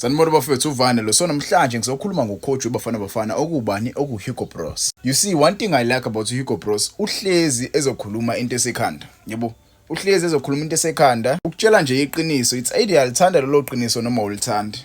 Sanibona bafethu, uvane lo. So namhlanje ngizokhuluma ngocoach weBafana Bafana, okubani? OkuHugo Broos. You see, one thing I like about Hugo Broos, uhlezi ezokhuluma into esekhanda. Yebo. Uhlezi ezokhuluma into esekhanda, ukutshela nje iqiniso. It's either uyalithanda lelo qiniso noma ulithandi.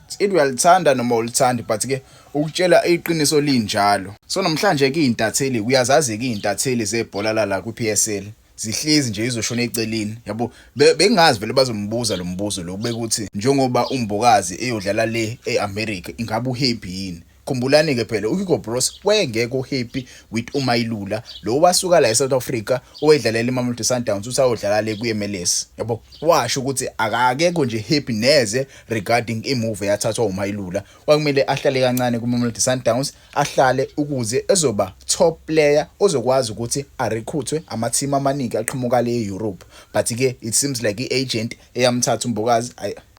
It's either uyalithanda noma ulithandi, but ke ukutshela iqiniso linjalo. So namhlanje ke intatheli, uyazazi ke intatheli zebhola la ku PSL. Zihlezi nje izoshona eceleni, yabo. Bengazi vele bazombuza lo mbuzo lo, bekuthi njengoba uMbokazi eyodlala le eAmerica, ingabe uhappy yini? Khumbulani ke phela, uHugo Broos wayengekho happy with uMailula lo wasuka la eSouth Africa, owedlalela iMamelodi Sundowns, uthi ayodlala le kuMLS, yabo. Washo ukuthi akakekho nje happy neze regarding imove eyathathwa uMailula. Kwakumele ahlale kancane kuMamelodi Sundowns, ahlale ukuze ezoba top player ozokwazi ukuthi arecruitwe ama-team amaningi aqhamuka le e-Europe. But ke it seems like i-agent eyamthatha uMbokazi,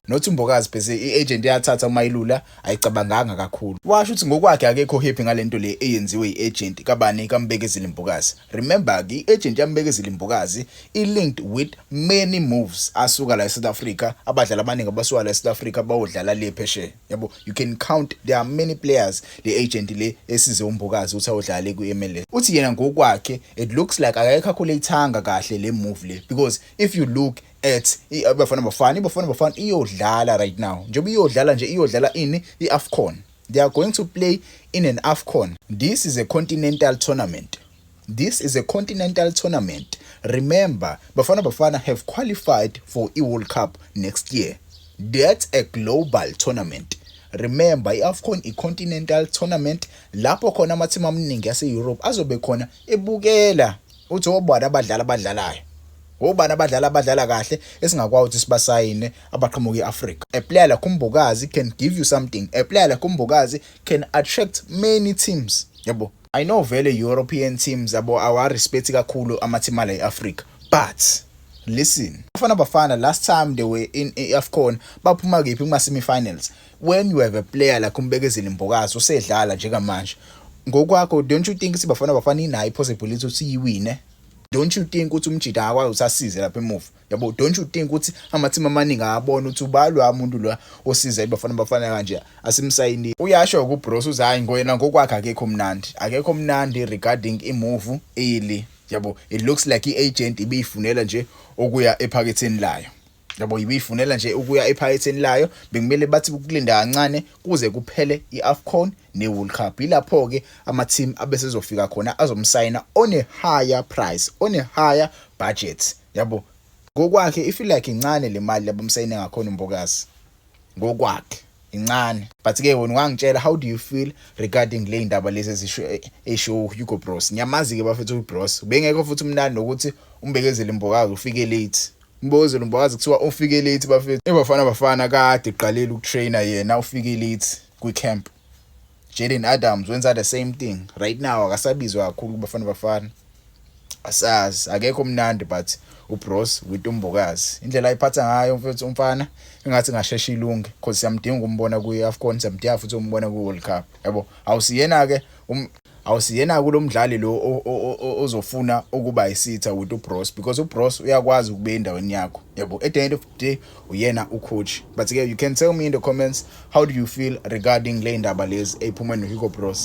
not uMbokazi bese i-agent eyathatha uMailula, ayicabanganga kakhulu. Washo ukuthi ngokwakhe akekho happy ngalento le eyenziwe i-agent kabani? KaMbekezeli Mbokazi. Remember ke, i-agent yaMbekezeli Mbokazi i-linked with many moves asuka la eSouth Africa, abadlali abaningi abasuka la eSouth Africa bayodlala le phesheya, yabo. You can count, there are many players le agent le esize uMbokazi ukuthi ayodlala ku-MLS. Uthi yena ngokwakhe it looks like akayicalculatanga kahle le move le, because if you look at iBafana Bafana, iBafana Bafana iyodlala right now, njengoba iyodlala nje, iyodlala ini? I-AFCON. They are going to play in an AFCON. This is a continental tournament. This is a continental tournament. Remember, Bafana Bafana have qualified for i-World Cup next year. That's a global tournament. Remember, i-AFCON i-continental tournament lapho khona ama-team amaningi ase-Europe azobe khona ebukela uthi obani abadlali abadlalayo, obani abadlali abadlala kahle esingakwazi ukuthi sibasayine abaqhamuka e-Africa. A player like uMbokazi can give you something. A player like uMbokazi can attract many teams, yabo. I know vele European teams, yabo, awa-respect kakhulu ama-team ala e-Africa, but listen, Bafana Bafana, last time they were in AFCON, baphuma kephi? Kuma semi-finals. When you have a player like uMbekezeli Mbokazi usedlala njengamanje, ngokwakho, don't you think siBafana Bafana inayo ipossibility ukuthi iwine? Don't you think ukuthi umjida akwazi ukuthi asize lapha emuva, yabo? Don't you think ukuthi ama-team amaningi ayabona ukuthi ubalwa umuntu lo osiza iBafana Bafana kanje, asimsayini? Uyasho kuBroos uthi hayi, ngoyena ngokwakhe akekho mnandi, akekho mnandi regarding imove eli, yabo. It looks like i-agent ibiyifunela nje okuya ephaketheni layo, yabo, ibiyifunela nje ukuya ephaketheni layo. Bekumele bathi ukulinda kancane kuze kuphele i-AFCON ne-World Cup. Ilapho ke ama-team abesezofika khona azomsayina on a higher price, on a higher budget, yabo. Ngokwakhe I feel like incane le mali labamsayine ngakhona uMbokazi, ngokwakhe incane. But ke wena ungangitshela, how do you feel regarding le ndaba lezi ezisho esho Hugo Broos? Ngiyamazi ke bafethu uBroos, ubengekho futhi umnandi nokuthi uMbekezeli Mbokazi ufike late. UMbekezeli Mbokazi kuthiwa ufike late, bafethu. IBafana Bafana kade iqalile ukutraina, yena ufike late kwi-camp. Jaden Adams wenza the same thing. Right now akasabizwa kakhulu kuBafana Bafana. Asazi, akekho mnandi, but uBroos with uMbokazi, indlela ayiphatha ngayo mfethu umfana, engathi ngashesha ilunge, because siyamdinga umbona kuyi-AFCON, siyamdinga futhi umbona ku-World Cup, yabo. Awusiyena ke awusiyena kulomdlali lo ozofuna ukuba isitha with uBroos, because uBroos uyakwazi ukuba endaweni yakho, yabo. At the end of the day uyena ucoach. But ke you can tell me in the comments, how do you feel regarding le ndaba lezi eziphuma noHugo Broos?